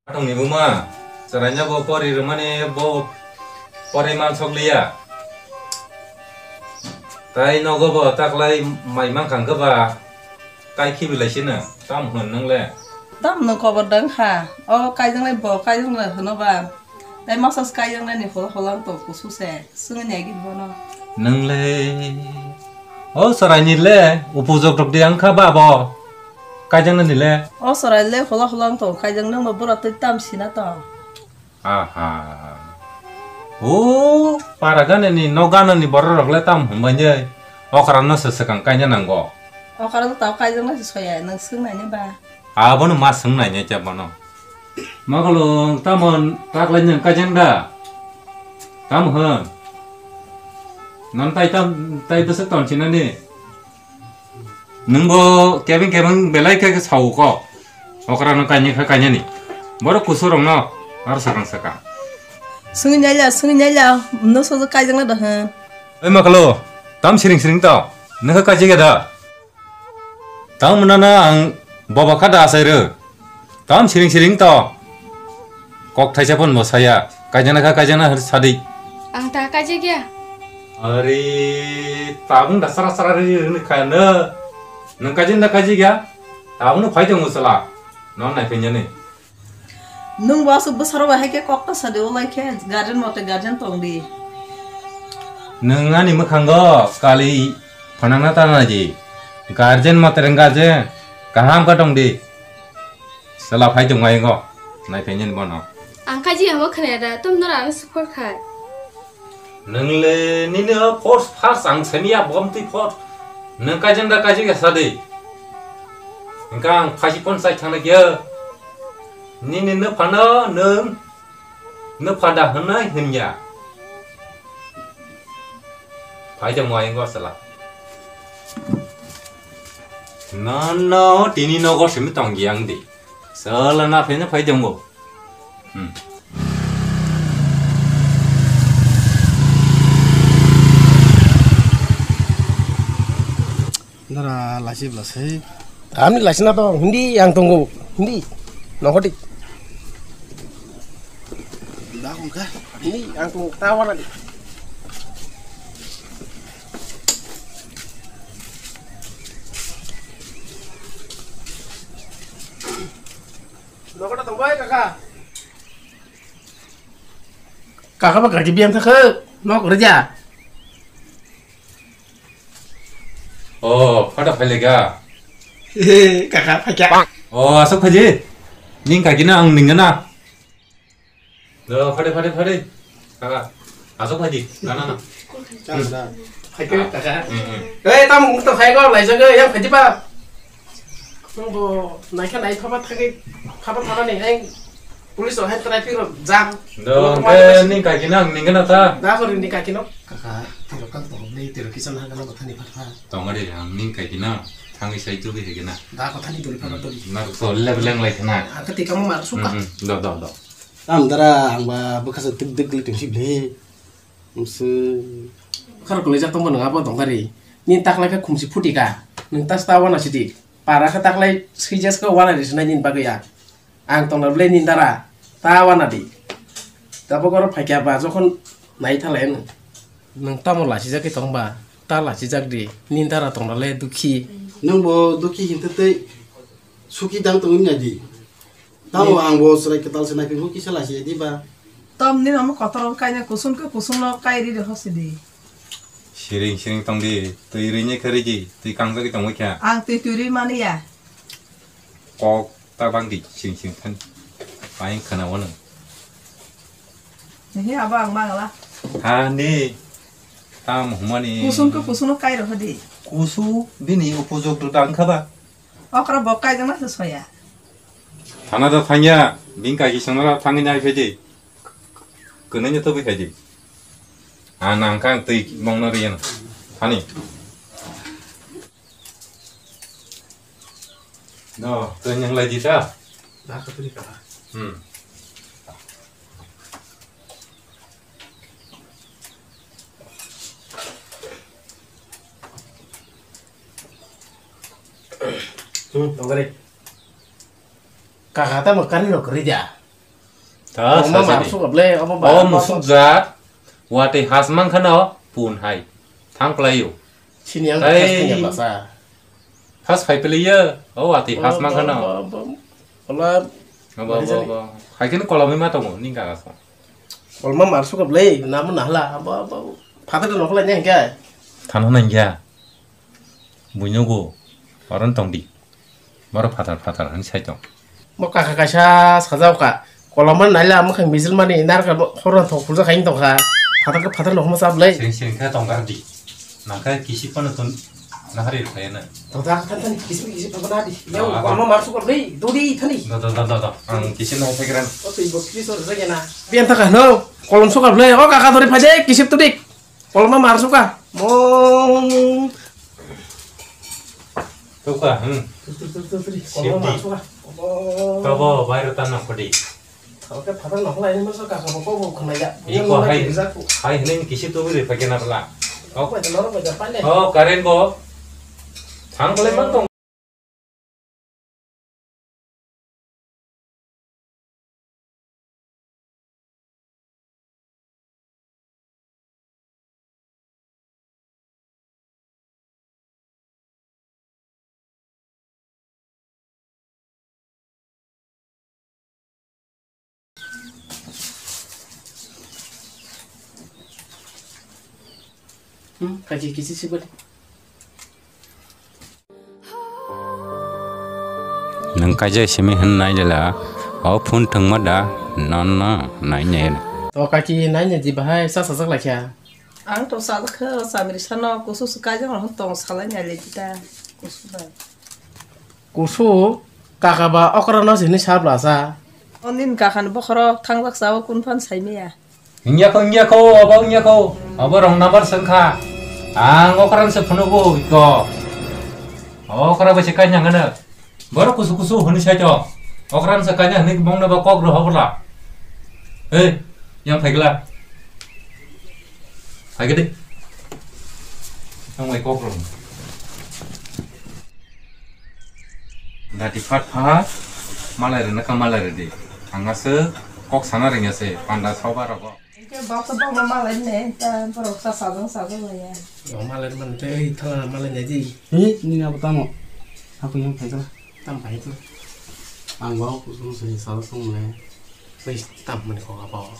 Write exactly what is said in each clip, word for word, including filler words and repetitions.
Atongni buma, chwraino bo pori rwmani bo pori mansok liya. Tai nogo bo taklai mai mankha hwnkhe ba kai khibi lai sino, tam hwn nwng le? Tam nwng kobor da wngkha, o kaijaknai bo kaijaknai hwno ba. Tai masa se kaijaknai ni holo holo wng tong kusu se, swngwi nai gini bono. Nwng le, o chwraini le upujok rok de wngkha ba bo kaijaknai ni le? O chwrai le holo holo wng tong kaijaknai bo borok twi tam sina tong. Aha. O para gana ni nok gana ni borok rok le tam hwnbai nai. Okra no se swkang kaina nango. Okra no tao kaijak nai se soya, nwng swng nai nai ba. Abono ma swng nai nai cha bono. Ma kolo tamon taklai nwng kaijak da. Tam hwn. Non tai tam tai bwswk ton sinani. Nwng bo kebeng kebeng belai khe sao kok. Okra no kainwi kha kainani. Borok kusu rok no ar sakang sakang. Swngwi naila, swngwi naila, no sojo kaijakna da hwn. Oi makalo, tam siring siring to. Nokha kaijak ya da. Tam mwnana ang boba kha da asai rw. Tam siring siring to. Kok thaisa phone bo saya. Kaijana kha kaijana hwn sadi. Ang ta kaijak ya. Ari tabung da sara sara ri ri kha no. Nang kaijin da kaijak ya. Tabung no phai tong usala. Non nai phenyani. Nung bo aswk bwsarok bai hai khe kok ta sadi ulai khe guardian mote guardian tong di. Nung ani mwkhango kali phanangna ta nai di. Guardian mote rwng guardian kaham kha tong di. Sela phai tong ai go. Nai phenyani bono. Ang kaji hamo khna da tum nora ang support khai. Nwngle nini o force first ang semiya bom twi force. Nwng kaijang da kaijak ya sadi. Hingka ang phaisi phone chai thangna kiya. Nini nw phano nwng nw phada hwnai hwnya. Phaijak mo ayang sala. No no tini nogo simi tong yang di. Sala na phene phai dong bo. Hmm. Dara lachi bwla sai. Kami lachi na to hindi yang tunggu hindi. Nohoti. Dah kong ka. Hindi yang tunggu tawa na di. Nokota tongbai kaka. Kaka ba gaji biang thakhe nok rwja. Oh, phada phailaika. Kaka phaikya. Oh, asok phaji. Ning kaki na ang ningana. Do, phade, phade, phade. Kaka, asok phaji. Na, na, na. Chang da. Phaikya kaka. Hmm, hmm. Eh, tam to phai ko lai jaga yang phaji pa. Bo naikha nai phaba thangwi phaba thana ni ai police o hai traffic rok jam. Do, ke ning kaki nang ning na ta. Da ko ni kaki no. Kaka, tiro kang to ni tiro kisan ha gana bathani phatha. Tong ari ang ning kaki na thangwi sai tu bi hege na. Da ko thani turi phaba turi. Mar so le beleng lai khana. Aka ti kamu mar suka. Hmm, hmm. Do, do, do. Tam dara ang ba bwkha sa dik dik li tong si ble. Mse. Khar kolai jak tong bo nang abo dong dari. Ni tak lai kha khumsi phuti ka. Nang tas ta wana sidi. Para kha taklai swijak kha wana ri sinai nini bagwi ya. Ang tongna bwlai nini dara ta wana di. Tabuk oro phaikya ba jokhon nai thalai ano. Nwng tamo lachijak khe tong ba ta lachijak di nini dara tongna le dukhi. Nwng bo dukhi hinte tei suki dang tongwi nai di. Tamo ang bo chwrai kwtal se naiphimung kisa lachijak di ba. Tom nini omo kotor kaina kusung khe kusung no kai ri de hosi di. Siring siring tong di, twi rwini khe rwdi, twi kangjagwi tongwi kha. Ang twi twi rwi mani ya. Kok ta bang di, siring siring thani. Paing khana wano. He abo ang mangala. Ha ni, tam humani. Kusung khe kusung no kai rw di. Kusu bini upujok do dang kha ba. Okra bo kaijak na se soya. Thana da thangya, bini kaki sangara thangwi nai phai di. Kwnwi no tobwi khai di. Ang nang kang twi mong no riyan. Hani. No, twi nyang lai di ta. Da ka twi ka. Hmm. Hmm, tong dari. Kaka tamo kani no kwrwi da. Ta, koloma sajani. Marsuk ablai, abo ba, o abo musuk jat, watwi has mang khano pun hai. Thang plai yo. Sini ang. Tai. Khas thang ya basa. Khas phai pele ye, o watwi has mang khano. Abo, abo, abo. Ola. Abo, abo, abo. Hai kene kolomwi ma tongo, ning ka sa. Koloma marsuk ablai, namu nahla, abo, abo. Phatar no khlai nang kya? Thano nang kya? Buino go, oron tong di. Boro phatar phatar hwnwi sai tong. Bo kaka kaisa sajao ka. Kolomani naila mwkhang bijil mani narwkha bo khorang thok phuljak hai tong kha. Phatar khe phatar no hwnma chap lai. Sering sering khe tong gar di. Nang khe kisi phano tun nahari rwkha ya na. Tong ta khan thani kisi kisi phano na di. Yau koloma marsuk ablai, dodi thani. Do, do, do, do, do. Ang kisi nai thakran. O twi bo kisi sor jagena. Biyan thaka no. Kolom sukar blai. O kaka dori phai de, kisip tudik. Koloma marsuka. Mo. Tuka, hmm. Turi, turi, turi, turi. Koloma marsuka. Tobo, bairo tanna khodi. Oke, phatar nokla ini masuk ka, kabo kobo khna ya. Iko hai, hai hini kisi tu beri pakai na bela. Oke, norok bajar pale. Oh, karen bo. Thang kole mang tong. Hmm, kaki kisi sibali. Nwng kaijak simi hwn nai lela, o phone thwngma da, nono nai nai. To kaki nai nai di bahai sa sajak lai kha. Ang to sajak kha, samri sano kusu su kaijak hwn tong salai nai le kita, kusu bai. Kusu kaka ba okra no sini sabla sa. O nini kaka ni bokhorok thangjak sa o kun phan sai maya. Wngya kho, wngya kho, obo wngya kho. Obo wrong number se wngkha. Ang okran se phunugo iko. Okra bai se kanya ngana. Borok kusu kusu hwnwi sai to. Okran se kanya hwnwi bongno ba kok roho bwla. Hei, yang phaigla. Phaigede. Ang bai kok roho. Dati phat phat malai rwna kha malai rwdi. Ang aswk kok sana rwngya se panda soba rogo. Hingke baksa bakma malai ne ta borok sa sajang sajang laiya. Yo malai man te ei thala malai ne di. Hi, nini abo tamo? Aku yang phaikha. Tam phai tu. Ang bo kusung se sajang sung le. Please tam mani kok abo.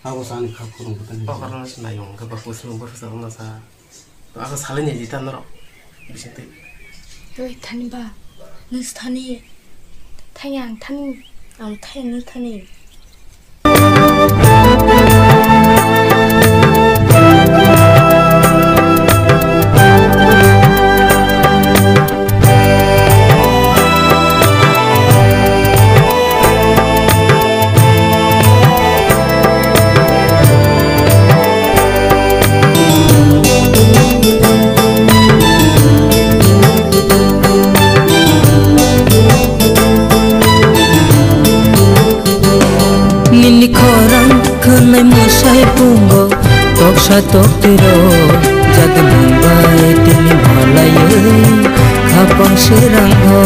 Abo sani kha khurung kutani. Kok karna se nayung ke ba kusung bor sa na sa. To asa salai ni di ta norok. Bising tei. Oi, thani ba. Nus thani. Thani ang thani. Ang thani nus thani. Nini khorang khwnai mwsai pungo, toksa toktwiro jat nwng bai tini malaiwi khapang swirango.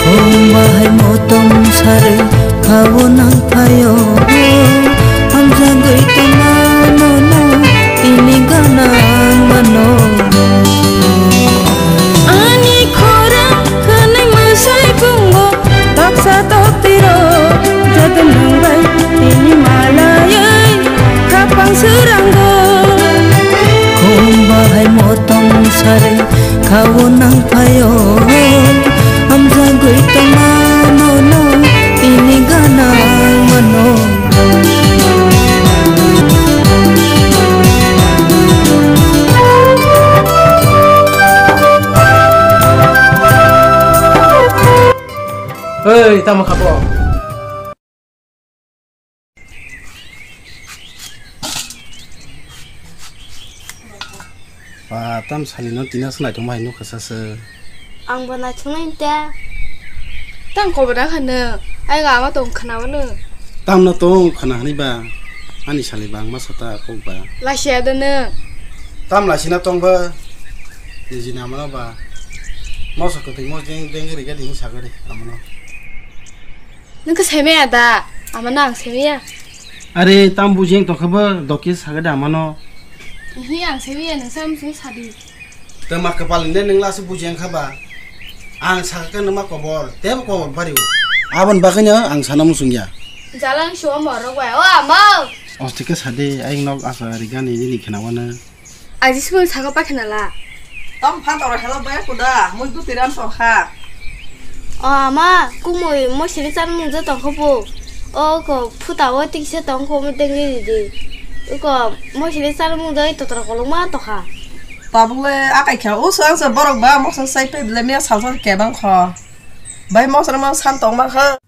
Hum bahai motom sari khawo nang phaio, hamjagwi tongma nono tini gana ang mano. Ani khorang khwnai mwsai pungo, baksa toktiro joto nwng bai tini malaiwi khapang swirango. Khum bahai motom sari khawo nang phaio, hamjagwi tongma nono tini gana ang mano. Oi, tamo kha bo? Ba, tam salino tina se naithok ma hai nukha sase. Ang bo naithok nai te. Tang kobo da khano, ai ga ma tong khana mano. Tam no tong khana hani ba, ani sali bang ma sata kok ba. Lasia da no. Tam lasina tong ba, niji na mano ba. Moso kotwi mo deng deng ri ga ding sa ga de, amano. Nung khe saimaya da? Amano ang saimaya. Are, tam bujeng tongkha bo, dokhe sagade amano. Hi, ang saimaya, nung sam sung sadi. Tama kapal ne nung lasu bujeng kha ba. Ang sakha numa kobor, tebo kobor bari. Abon bagwino ang sana musung ya. Jalang suwa morok bai. O amo. Ostike sade, ayang nok asa rigani nini khnawana. Aji sibung sago pakhe nala. Tam phan tora hela baya kuda, mui guti ran tokha. O ama, kumui mosini chan mung je tongkho bu. O ko phuta o tikse tongkho mu tengri di. Uko mosini chan mung je totra kolong ma tokha. Tabuk le akai kha, o swang se borok ba moksa sai pe le mia salsa kebang kho. Bai mosra ma san tong ma kha.